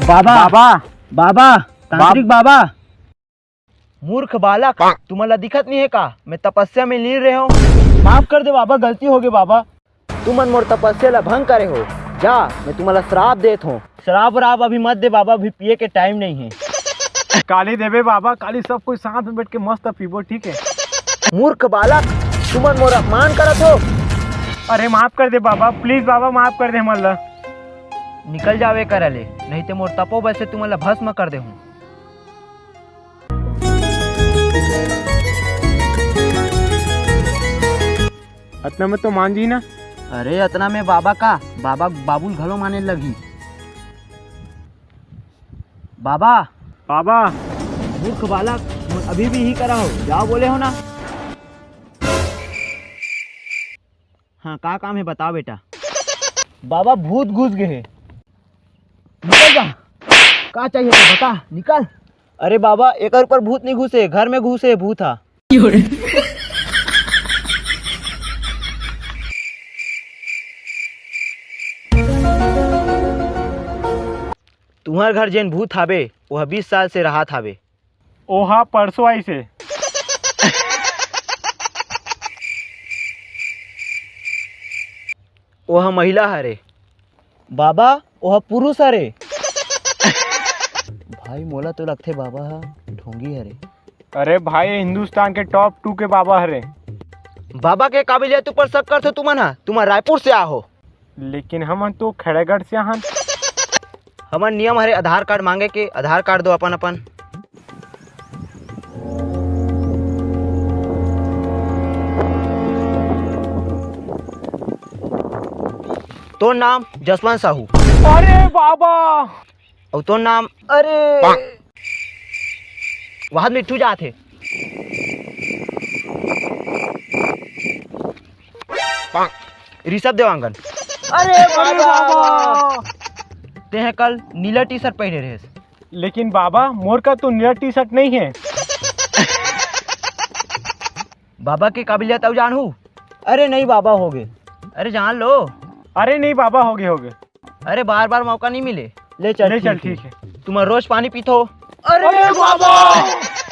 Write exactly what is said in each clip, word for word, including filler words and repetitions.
बाबा, बाबा, बाबा, तांत्रिक बाबा। मूर्ख बालक, तुमन ला दिखत नहीं है का? मैं तपस्या में लीन रहे हूँ। माफ कर दे बाबा, गलती हो गई बाबा। तुमन मोर तपस्या ला भंग करे हो। जा, मैं तुमन ला श्राप देत हूँ। श्राप व्राप अभी मत दे बाबा, अभी पिए के टाइम नहीं है। काली देबे बाबा, काली सब कोई साथ में बैठ के मस्त पीबो, ठीक है? मूर्ख बालक, तुमन मोर अपमान करत हो। अरे माफ कर दे बाबा, प्लीज बाबा, माफ कर दे हमन ला। निकल जावे करा ले, नहीं तो मोर तपोबल से तुमन ला भस्म कर दे हूँ। अतना में तो मान जी ना। अरे अतना में बाबा का, बाबा बाबुल घलो माने लगी। बाबा। बाबा। मूर्ख बालक, तुम अभी भी ही करा हो, जाओ बोले हो ना। हाँ, का काम है बताओ बेटा। बाबा भूत घुस गए है। निकल जा। का चाहिए तो बता, निकल। अरे बाबा, एकर ऊपर भूत नहीं घुसे, घर में घुसे भूत हा। तुहर घर जेन भूत हाबे, ओह बीस साल से रहात हाबे। ओहा परसों आइस हे। ओह महिला हरे। बाबा, ओह पुरुष हरे। भाई, मोला तो लगथे बाबा ह ढोंगी हरे। अरे भाई, हिंदुस्तान के टॉप टू के बाबा हरे। बाबा के काबिलियत ऊपर शक करथो तुमन ह? तुमन रायपुर से आहो। लेकिन हमन तो खड़गड़ से आहन। हमर नियम हरे आधार कार्ड मांगे के, आधार कार्ड दो अपन अपन। तोर नाम जसवंत साहू। अरे बाबा। अउ तोर नाम? अरे। वहां मिट्ठू जात हे। ऋषभ देवांगन। अरे बाबा। तेहे कल नीला टी शर्ट पहने रहेस। लेकिन बाबा, मोर का तो नीला टी शर्ट नहीं है। बाबा के काबिलियत अउ जानहू? अरे नहीं बाबा, हो गए। अरे जान लो। अरे नहीं बाबा, हो गए, हो गए। अरे बार बार मौका नहीं मिले। ले चल, ले चल, ठीक है। ठीक है। तुम रोज पानी पीथो। अरे बाबा।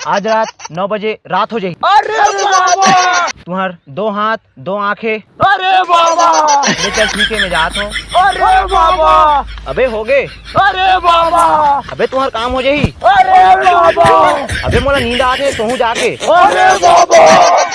आज रात नौ बजे रात हो जाही। अरे बाबा। तुम्हार दो हाथ, दो आंखें। अरे बाबा। ले चल, ठीक है, मैं जात हूँ। अरे बाबा। अबे हो गए। अरे बाबा। अबे तुम्हार काम हो जाही। अरे बाबा। अबे मोला नींद आत हे, सोहूं जाके। अरे बाबा।